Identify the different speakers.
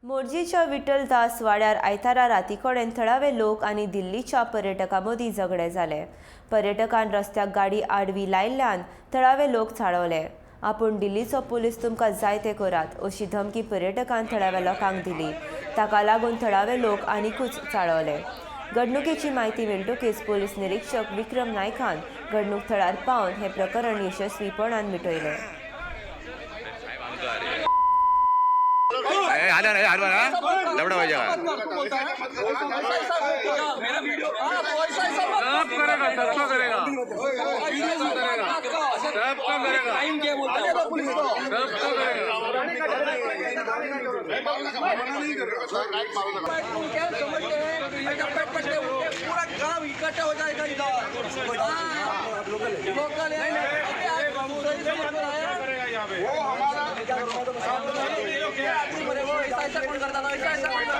Speaker 1: मोरजीच्या विठ्ठलदास वाड्यार आयतारा रातीकडेन थळावे लोक आनी दिल्लीच्या पर्यटकां मदीं झगडें जालें. पर्यटकान रस्त्याक गाडी आडवी लायिल्ल्यान थळावे लोक चाळवले. आपूण दिल्लीचो पुलीस, तुमकां जाय ते करात अशी धमकी पर्यटकान थळाव्या लोकांक दिली. ताका लागून थळावे लोक आनिकूच चाळवले. घडणुकेची म्हायती मेळटकीच पोलीस निरीक्षक विक्रम नायकान घडणूक थळार पावन हें प्रकरण यशस्वीपणान मिटयलें.
Speaker 2: ए, आला ना, आला ना, लवडा पाहिजे का?
Speaker 3: सब करेगा, सबका करेगा, सबका करेगा, सबका करेगा।
Speaker 4: पूरा गांव इकट्ठा हो जाएगा इधर। लोकल है। वो हमारा, ऐसा ऐसा कौन करता था? ऐसा ऐसा कौन करता?